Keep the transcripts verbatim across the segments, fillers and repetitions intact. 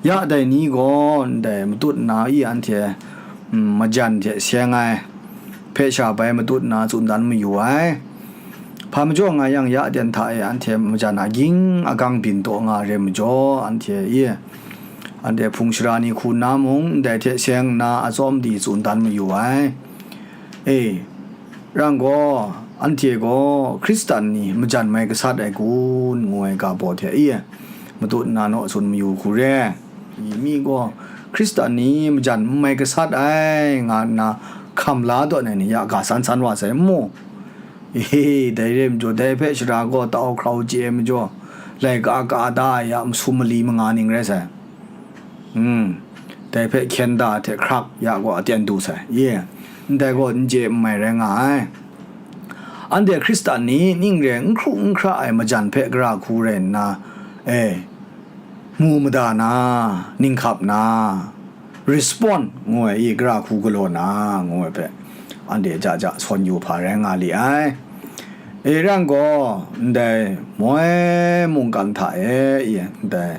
Ya dai ni gaw ndai matut nna i anhte, mm, majan hte seng ai hpe sha bai matut nna tsun dan mayu ai. Hpa majaw nga yang, ya aten hta e anhte majan aging agang byin taw nga re majaw, anhte i, anhte hpung shara ni hku nna mung ndai hte seng nna atsawm di tsun dan mayu ai. E, rang gaw, anhte gaw Hkristan ni majan mai gasat ai kun, ngu ai ga baw hte i, matut nna naw tsun mayu hku re. I mi gaw, Hkristan ni majan n mai gasat ai, nga nna hkam la dawn ai ni ya ga san san wa sai mu. Ehe, dai re majaw, dai hpe shara gaw tau hkrau chye ai majaw, laika ka da ai ya masum mali manga ning rai sai. Hmm, dai hpe hkyen da hte hkrak ya gaw aten du sai. Ye, ndai gaw n chye n mai rai nga ai. Anhte Hkristan ni ning re n hkru n hkra ai majan hpe gara hku rai nna, e, mu mada na, ninghkap na, respond ngu ai i, gara hku galaw na, ngu ai hpe, anhte ja ja sawn yu hpa rai nga li ai. E rang gaw, ndai moi mungkan hta e, i, ndai,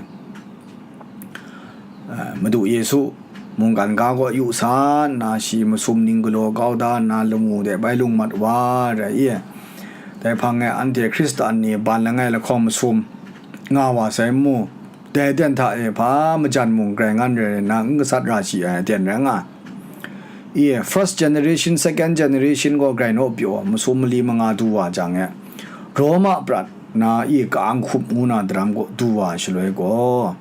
eh, Madu Yesu mungkan ga gaw yu sa nna, shi masum ning galaw kau da nna, lamu de bai lung mat wa rai i, dai hpang e anhte Hkristan ni ban langai lahkawng masum nga wa sai mu. Dai aten hta e hpa majan mung grai ngan rai nna n gasat ra shi ai aten rai nga. I, first generation, second generation gaw grai naw pyaw, masum mali manga du wa jang e, Roma prat na i, ka-ang hkup ngu na daram gaw du wa shaloi gaw,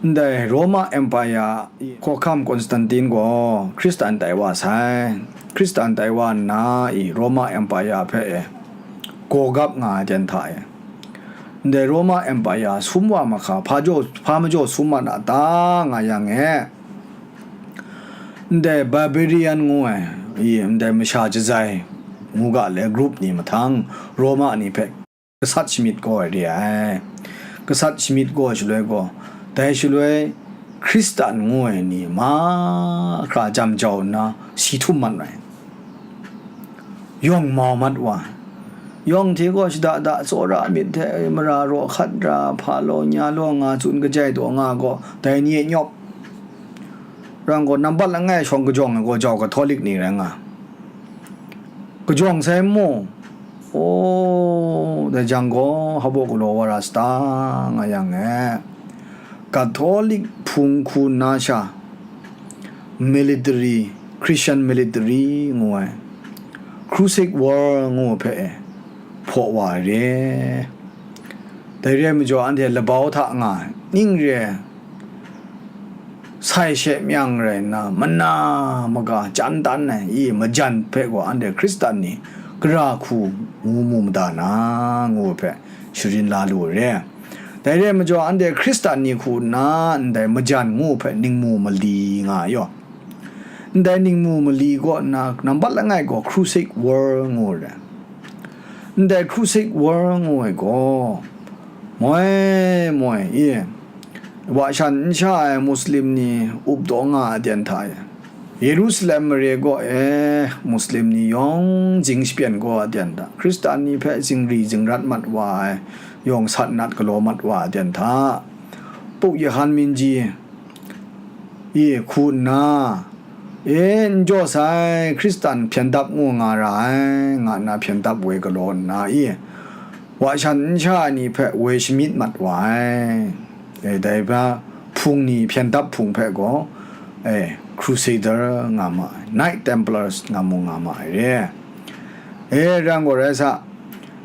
ndai Roma Empire i, hkawhkam Constantine gaw Hkristan tai wa sai. Hkristan tai wa nna i, Roma Empire hpe e, gawgap nga ai aten hta e, ndai Roma Empire sum wa mahka, hpa jaw, hpa majaw sum mat a ta, nga yang e, ndai Barbarian ngu ai, i, ndai masha jazai ngu ga le group ni mahtang, Roma ni hpe gasat shamyit kau ai re ai. Gasat shamyit kau ai shaloi gaw, dai shaloi Hkristan ngu ai ni mahkra jam jau nna si htum mat ai. Yawng mau mat wa. Yawng hte gaw shada da tsawra myit hte mara raw hkat ra, hpa law nya law nga tsun kajai taw nga gaw, dai ni e nyawp. Rang gaw, nambat langai shawng kajawng ai gaw jau Catholic ni rai nga. Kajawng sai mu? O, dai jang gaw, hpa baw galaw wa ra sata, nga yang e. Catholic hpung hku nna sha, military, Christian military ngu ai, Crusade War ngu ai hpe e, hpaw wa ai re. Dai re ai majaw, anhte labau hta nga, ning re ai, sai she myang rai nna, mana maga chyan tan ai i, majan hpe gaw anhte Hkristan ni gara hku ngu mu mada na, ngu ai hpe sharin la lu ai re. Dai re ai majaw, anhte Hkristan ni hku nna ndai majan ngu hpe ningmu mali nga ai yaw. Ndai ningmu mali kaw nna nambat langai gaw Crusade War ngu ai re. Ndai Crusade War ngu ai gaw, moi moi, i, wa shan n sha ai Muslim ni up taw nga ai aten hta e, Yerusalem mare kaw e Muslim ni yawng zing shapyan kau ai aten hta, Hkristan ni hpe zingri zingrat mat wa ai, yawng sat nat galaw mat wa ai aten hta, Pope Yohan Minji, i, hku nna, e, n jaw sai, Hkristan hpyen dap ngu nga ra ai, nga nna hpyen dap woi galaw nna, i, wa shan n sha ai ni hpe woi shamyit mat wa ai. E, dai hpe hpung ni, hpyen dap hpung hpe gaw, e, Crusader nga ma ai, Knight Templars nga mung nga ma ai re. E, rang gaw rai sa,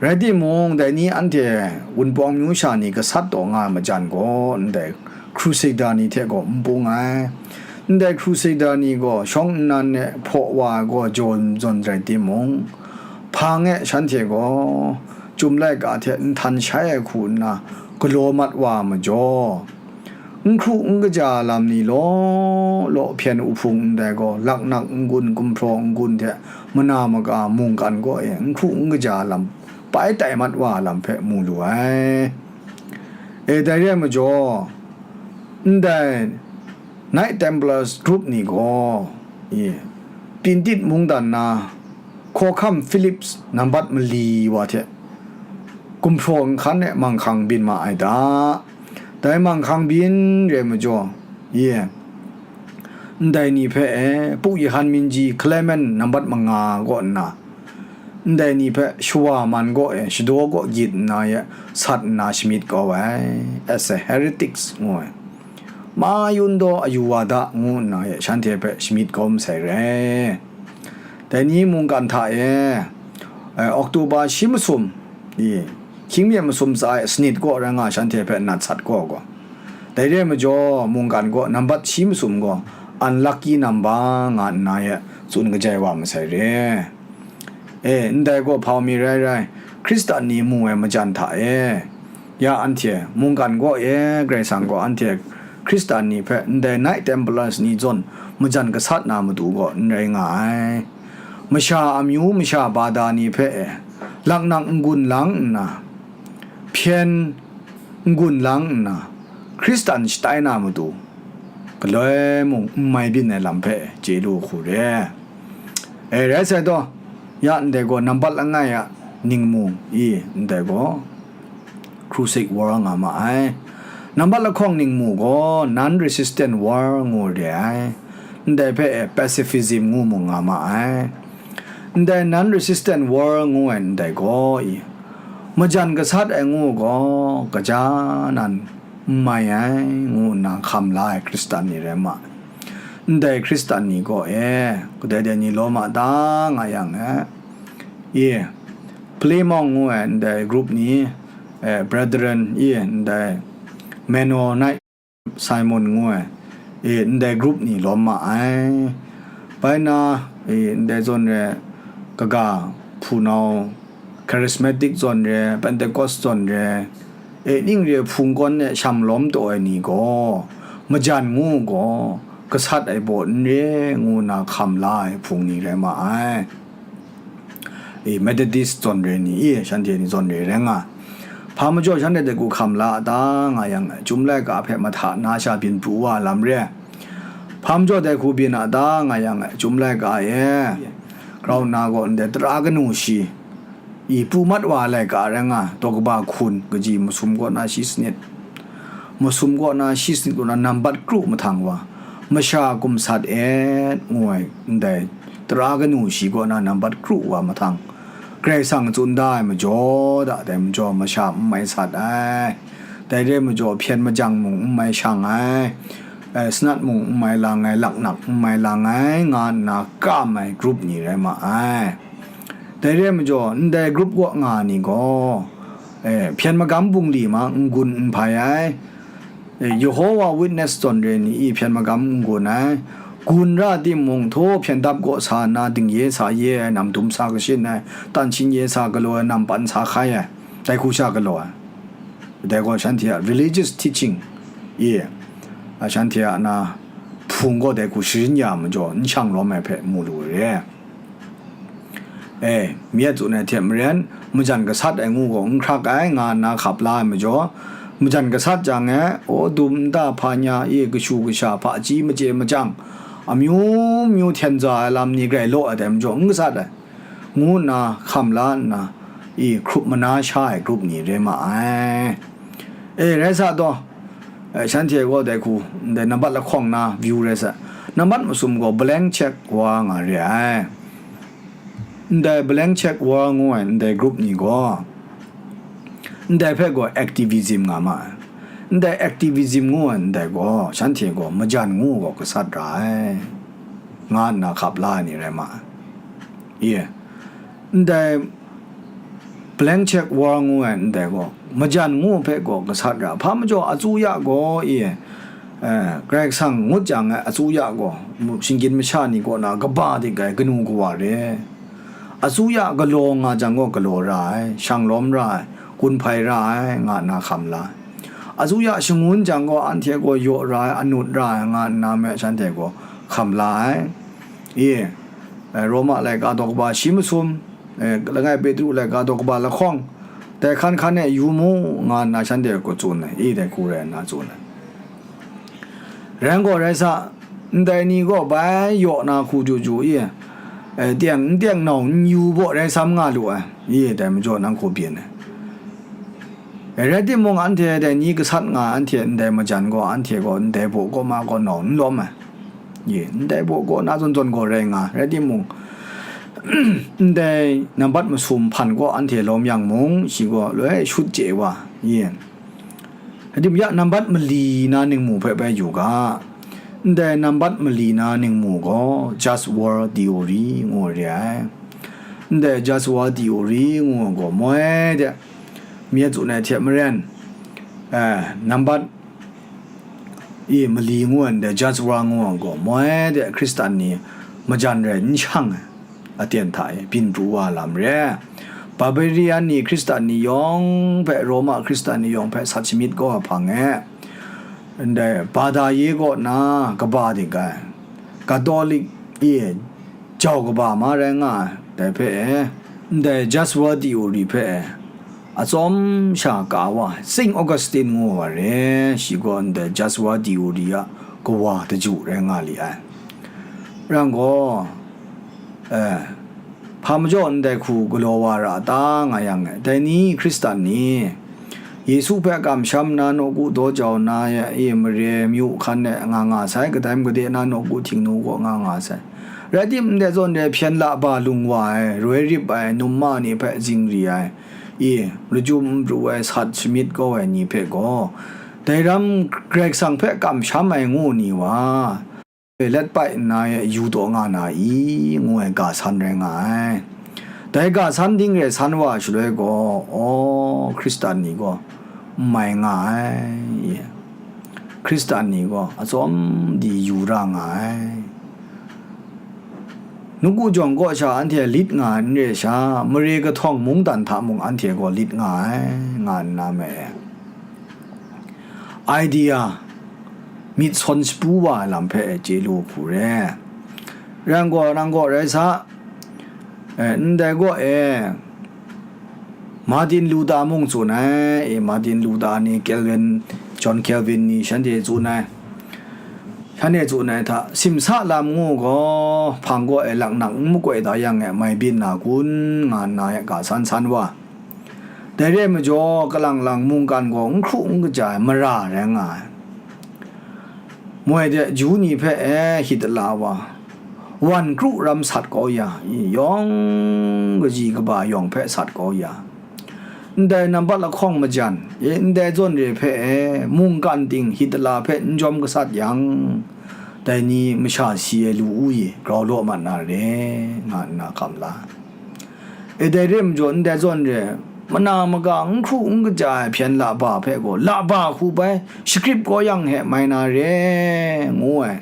rai timung, dai ni anhte Wunpawng myu sha ni gasat taw nga ai majan gaw, ndai Crusader ni hte gaw n bung ai. Ndai Crusader ni gaw shawng nnan e hpaw wa ai gaw jaw n zawn rai timung, hpang e shanhte gaw chyum laika hte n htan shai ai hku nna galaw mat wa ai majaw, n hkru n kaja lam ni law law hpyen uhpung ndai gaw, laknak n-gun, gumhpraw n-gun hte mana maka mungkan kaw e n hkru n kaja lam pai tai mat wa lam hpe mu lu ai. E, dai re ai majaw, ndai Knight Templars group ni gaw, i, Pintit mungdan na, hkawhkam Philips nambat mali wa hte gumhpraw nhkan e manghkang byin ma ai da. Dai manghkang byin re majaw, ye, ndai ni hpe e, Pu Yawhan Minji Clement nambat manga kaw nna, ndai ni hpe shawa man kaw e, shadaw kaw gyit nna ye, sat nna shamyit kau ai, as a heretics ngu ai. Ma yun daw ayu wa da ngu nna ye, shanhte hpe shamyit kau masai re. Dai ni mungkan hta e, eh, October shi masum, i, hkying mi masum tsa e sanit kaw rai nga shanhte hpe nat sat gaw gaw. Dai re ai majaw, mungkan gaw nambat shi masum gaw unlucky number nga nna ye tsun kajai wa masai re. E, ndai gaw hpau mi rai rai, Hkristan ni mu ai majan hta e, ya anhte mungkan gaw e, Karai Kasang gaw anhte Hkristan ni hpe ndai Knight Templars ni zawn majan gasat na matu gaw n rai nga ai. Masha amyu masha bada ni hpe e, laknak n-gun lang nna, hpyen n-gun lang nna, Hkristan shatai na matu, galoi mung n mai byin ai lam hpe chye lu hku re. E, rai sai taw, ya ndai gaw nambat langai a ningmu i ndai gaw Crusade War nga ma ai. Nambat lahkawng ningmu gaw non-resistant war ngu re ai. Ndai hpe e pacifism ngu mung nga ma ai. Ndai non-resistant war ngu ai ndai gaw i, majan gasat ai ngu gaw, kaja nan n mai ai, ngu nna hkam la ai Hkristan ni rai ma ai. Ndai Hkristan ni gaw e, kadai dai ni lawm a ta nga yang e, i, Plymouth ngu ai ndai group ni, e, Brethren, i, ndai Mennonite Simon ngu ai, e, ndai group ni lawm ma ai. Bai na, e, ndai zawn re, kaga, hpunau, Charismatic zawn re, Pentecost zawn re, e, ning re hpung gawn e sham lawm taw ai ni gaw, majan ngu gaw, gasat ai baw n re, ngu nna hkam la ai hpung ni rai ma ai. E, Methodist zawn re ni, e, shanhte ni zawn re rai nga. Hpa majaw shanhte dai hku hkam la a ta nga yang, Chyum laika hpe mahta na sha byin pru wa lam re. Hpa majaw dai hku byin a ta nga yang, Chyum laika e, grau nna gaw ndai tara kanu shi, i pru mat wa ai laika rai nga, daw kaba hkun, kaji masum kaw na shi sanit, masum kaw na shi sanit kaw na nambat kru mahtang wa, masha kum sat et ngu ai ndai tara kanu shi kaw na nambat kru wa mahtang, Karai Kasang tsun da ai majaw da, dai majaw masha n mai sat ai, dai re ai majaw hpyen majang mung n mai shang ai, eh, sanat mung n mai lang ai, laknak n mai lang ai, nga nna kam ai grup ni rai ma ai. Dai re ai majaw, ndai grup kaw nga ai ni gaw, eh, hpyen magam bungli ma n-gun n hpai ai, eh, Yehowa Witness zawn re ni i hpyen magam n-gun ai, gun ra timung, htaw hpyen dap kaw sa nna, dingye sa ye ai, nam dum sa kashin ai, tan shin ye sa galaw ai, nam pan sa hkai ai, dai hku sha galaw ai. Dai gaw shanhte a religious teaching i, a, shanhte a na hpung gaw dai hku sharin ya ai majaw, n shang lawm ai hpe mu lu ai re. E, mi a tsun ai hte maren, majan gasat ai ngu gaw n hkrak ai, nga nna hkap la ai majaw, majan gasat jang e, aw, dum nta hpa nya, e, kashu kasha, hpaji machye machyang, amyu myu hten za ai lam ni grai law ai dai majaw, n gasat ai, ngu nna hkam la nna, i, hkrup mana sha ai grup ni re ma ai. E, rai sa taw, e, shanhte gaw dai hku, ndai nambat lahkawng na view rai sa, nambat masum gaw blank check wa nga re ai. Ndai blank check wa ngu ai ndai grup ni gaw, ndai hpe gaw activism nga ma ai. Ndai activism ngu ai ndai gaw, shanhte gaw majan ngu gaw gasat ra ai, nga nna hkap la ai ni rai ma ai. Ye. Ndai blank check war ngu ai ndai gaw, majan ngu hpe gaw gasat ra. Hpa majaw, atsuya gaw, i, eh, Karai Kasang ngut jang ai atsuya gaw, mu-, shinggyim masha ni kaw na kaba dik ai kanu kawa re. Atsuya galaw nga jang gaw galaw ra ai, shang lawm ra ai, gun hpai ra ai, nga nna hkam la ai. Atsuya shangun jang gaw anhte gaw yaw ra ai, anut ra ai, nga nna me shanhte gaw hkam la ai. I, eh, Roma laika daw kaba shi masum, eh, langai Petru laika daw kaba lahkawng, dai hkan hkan e yu mu, nga nna shanhte gaw tsun ai, i dai hku rai nna tsun ai. Rai gaw rai sa, ndai ni gaw bai yaw na hku ju ju i, eh, teng n teng nau n yu baw rai sam nga lu ai, i dai majaw nang hku byin ai. Rai timung, anhte dai ni gasat nga ai, anhte ndai majan gaw, anhte gaw ndai baw kaw ma kaw nau n lawm ai. Ye, ndai baw kaw na zawn zawn gaw rai nga, rai timung, ndai nambat masum hpan kaw anhte lawm yang mung, shi gaw loi shut chye wa, ye. Rai timung, ya nambat mali na ningmu hpe bai yu ga, ndai nambat mali na ningmu gaw Just War Theory ngu re ai. Ndai Just War Theory ngu ai gaw moi de, mi a tsun ai hte maren, eh, nambat i mali ngu ai ndai Just War ngu ai gaw moi de Hkristan ni majan rai n shang ai aten hta e byin pru wa lam re. Barbarian ni Hkristan ni yawng hpe, Roma Hkristan ni yawng hpe sat shamyit kau ai hpang e, ndai Bada ye kaw na kaba dik ai, Katolik e jau kaba ma rai nga ai, dai hpe e, ndai Just War Theory hpe e, atsawm sha ka wa, Saint Augustine ngu wa re, shi gaw ndai Just War Theory a kawa daju rai nga li ai. Rang gaw, eh, hpa majaw ndai hku galaw wa ra ta nga yang e, dai ni Hkristan ni, Yesu hpe kamsham na nawku daw jau na ya e mare myu hkan e nga nga sai, kadai magade na nawku htingnu kaw nga nga sai. Rai tim, ndai zawn re hpyen la ba lung wa ai, roi rip ai, num ma ni hpe zingri ai, e, lachyum pru ai, sat shamyit kau ai ni hpe gaw, dai ram Karai Kasang hpe kamsham ai ngu ni wa, let pai nna yu taw nga na i, ngu ai ga san rai nga ai. Dai ga san ding re san wa shaloi gaw, aw, Hkristan ni gaw n mai nga ai. Hkristan ni gaw atsawm di yu ra nga ai. Nawku jawng kaw sha anhte lit nga ai n re sha, mare kahtawng mungdan hta mung anhte gaw lit nga ai, nga nna me. Idea, myit sawn shapu wa ai lam hpe chye lu hku re. Rang gaw, rang gaw rai sa, eh, ndai gaw e, Martin Luther mung tsun ai, e, Martin Luther ni, Calvin, John Calvin ni shanhte tsun ai. Shanhte tsun ai hta, simsa lam ngu gaw, hpang gaw e laknak n makoi da yang e mai byin na kun, nga nna e ga san san wa. Dai re ai majaw, kalang lang mungkan gaw n hkru n kaja ai mara rai nga ai. Moi de, Ju ni hpe e Hitler wa, wan kru ram sat kau ya, i, yawng kaji kaba yawng hpe sat kau ya, ndai nambat lahkawng majan, e, ndai zawn re hpe e mungkan ting Hitler hpe n jawm gasat yang, dai ni masha si ai lu u i grau law mat na re, nga nna hkam la. E, dai re majaw, ndai zawn re, mana maga n hkru n kaja ai hpyen laba hpe gaw, laba hku bai shakrip kau yang he mai na re, ngu ai,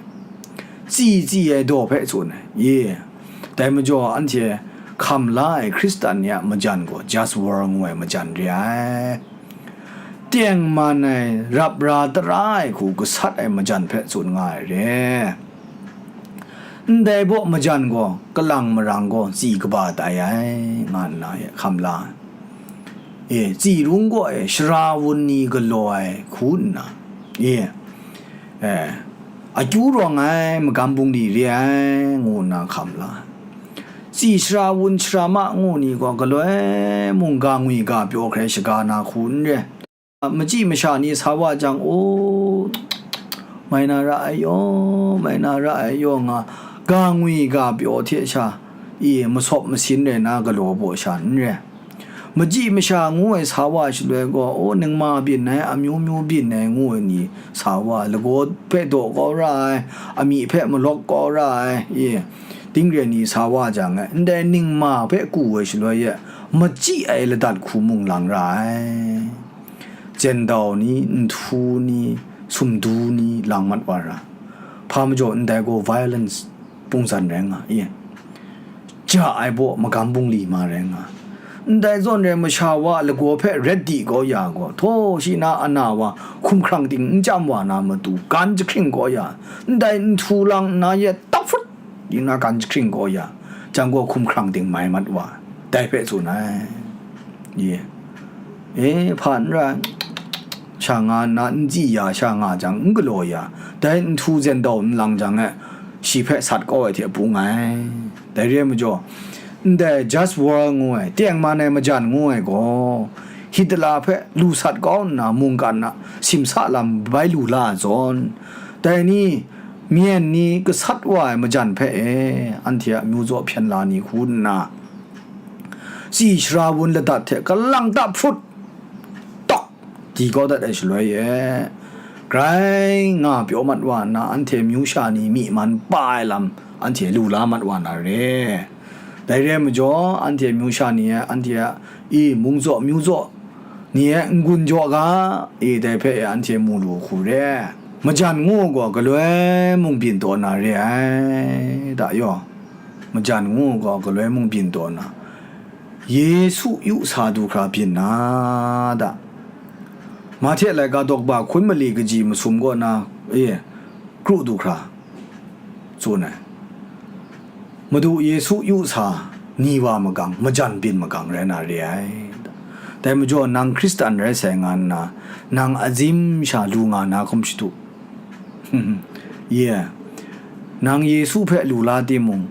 tsi tsi ai daw hpe tsun ai. Ye, dai majaw, anhte hkam la ai Hkristan ni a majan gaw Just War ngu ai majan re ai. Tengman ai, rap ra tara ai hku gasat ai majan hpe tsun nga ai re. Ndai baw majan gaw, kalang marang gaw tsi kaba tai ai, nga nna e hkam la. E, tsi rung gaw e, sara wun ni galaw ai hku nna, e, e, akyu rawng ai magam bungli re ai, ngu nna hkam la. Tsi sara wun sara ma ngu ni gaw, galoi mung ga ngwi ga pyaw hkrai shaga na hku n re. Machyi masha ni sa wa jang, o, mai na ra ai yaw, mai na ra ai yaw nga, ga ngwi ga pyaw hte sha, i, masawp masin rai na galaw baw sha n re. Machyi masha ngu ai sa wa shaloi gaw, o, ningma byin ai, amyu myu byin ai ngu ai ni sa wa, lagaw hpe daw kau ra ai, amyih hpe malawk kau ra ai, i, ting re ni sa wa jang e, ndai ningma hpe ku ai shaloi e, machyi ai ladat hku mung lang ra ai. Zendau ni, nhtu ni, sumdu ni lang mat wa ra, hpa majaw ndai gaw violence pungzan rai nga i, ja ai baw magam bungli ma rai nga. Ndai zawn rai masha wa lagaw hpe ret di kau ya gaw, htaw shi na ana wa hkumhkrang ting n chyam wa na matu gan jahkring kau ya, ndai nhtu lang nna yet tap hput di na gan jahkring kau ya, jang gaw hkumhkrang ting mai mat wa, dai hpe tsun ai. Ye. E, hpa n rai, sha nga nna n tsi ya, sha nga jang n galaw ya, dai nhtu zendau n lang jang e, shi hpe sat kau ai hte bung ai. Dai re ai majaw, ndai Just War ngu ai, tengman ai majan ngu ai gaw, Hitler hpe lu sat kau nna mungkan a simsa lam bai lu la ai zawn, dai ni, myen ni gasat wa ai majan hpe e, anhte a myu zaw hpyen la ni hku nna, tsi shara wun ladat hte kalang ta hprut, tawk, di kau dat ai shaloi e, grai nga pyaw mat wa nna, anhte myu sha ni myi man pa ai lam anhte lu la mat wa na re. Dai re ai majaw, anhte myu sha ni e, anhte a i mung zaw myu zaw ni e n-gun jaw ga, i dai hpe e anhte mu lu hku re. Majan ngu gaw galoi mung byin taw na re ai, da yaw. Majan ngu gaw galoi mung byin taw na, Yesu yu sa du hkra byin na, da. Mahte laika daw kaba hkun mali kaji masum kaw na, e, kru du hkra tsun ai. Madu Yesu yu sa ni wa magang, majan byin magang rai na re ai. Dai majaw, nang Hkristan rai sai nga nna, nang azim sha lu nga na hkum shadu. Ye, nang Yesu hpe lu la timung,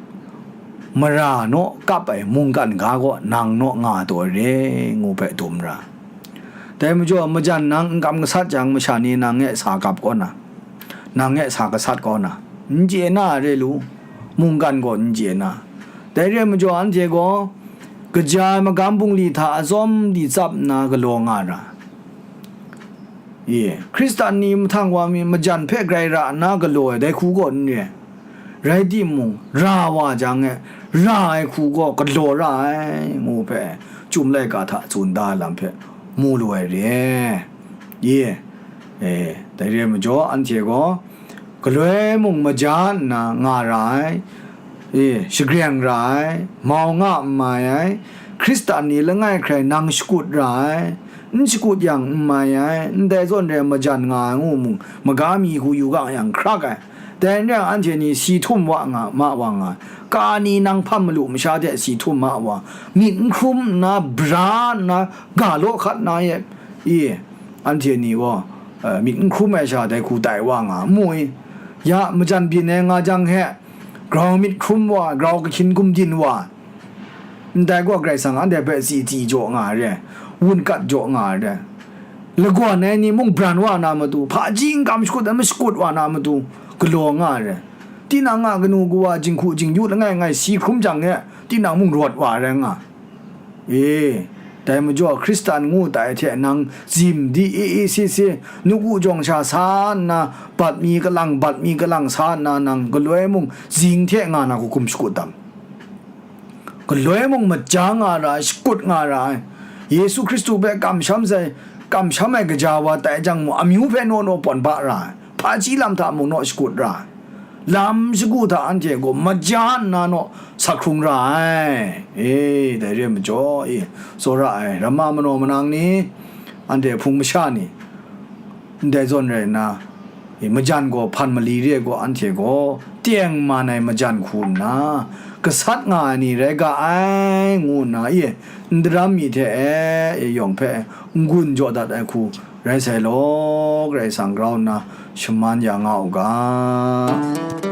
mara naw kap ai mungkan ga gaw nang naw nga taw ai re, ngu hpe dum ra. Dai majaw, majan nang n kam gasat jang, masha ni nang e sa kap kaw na, nang e sa gasat kaw na, n chye na ai re lu, mungkan gaw n chye na. Dai re ai majaw, anhte gaw kaja ai magam bungli hta atsawm di tsap nna galaw nga ra. Ye, Hkristan ni mahtang wa mi majan hpe grai ra nna galaw ai dai hku gaw n re. Rai timung, ra wa jang e, ra ai hku gaw galaw ra ai, ngu hpe, Chyum laika hta tsun da ai lam hpe mu lu ai re. Ye, e, dai re ai majaw, anhte gaw galoi mung maja nna nga ra ai, e, shagreng ra ai, mau nga n mai ai, Hkristan ni langai hkrai nang shakut ra ai, n shakut yang n mai ai, ndai zawn re ai majan nga ai ngu mung, maga mi hku yu ga yang hkrak ai. Dai n rai yang, anhte ni si htum wa nga, ma wa nga, ka ni nang hpam malu masha hte si htum ma wa, myit n hkrum nna, bra nna, ga law hkat nna e, i, anhte ni gaw, eh, myit n hkrum ai sha dai hku tai wa nga, mu i? Ya, majan byin ai nga jang he, grau myit hkrum wa, grau kahkyin gumdin wa, ndai gaw Karai Kasang anhte hpe tsi tsi jaw nga ai re, wun kat jaw nga ai re. Lagawn ai ni mung bran wa na matu, hpaji n kam shakut ai mashakut wa na matu, galaw nga ai re. Tinang a kanu kawa jinghku jingyu langai ngai si hkrum jang e, tinang mung rawt wa ai rai nga. E, dai majaw Hkristan ngu tai hte nang zim di e e se se, nawku jawng sha sa nna, bat mi kalang, bat mi kalang sa nna, nang galoi mung zing hte nga na hku hkum shakut dam. Galoi mung maja nga ra ai, shakut nga ra ai, Yesu Hkristu hpe kamsham sai, kamsham ai kaja wa tai jang mung, amyu hpe naw naw pawn ba ra ai, hpaji lam hta mung naw shakut ra ai, lam shagu hta anhte gaw maja nna naw sa hkrung ra ai. E, dai re ai majaw, e, tsawra ai, ramma manaw manang ni, anhte hpung masha ni, ndai zawn rai nna, e, majan gaw hpan mali re ai gaw, anhte gaw tengman ai majan hku nna, gasat nga ai ni rai ga ai, ngu nna, e, n daram mi hte e, e, yawng hpe n-gun jaw dat ai hku rai sai law, Karai Kasang grau nna shaman ya nga u ga.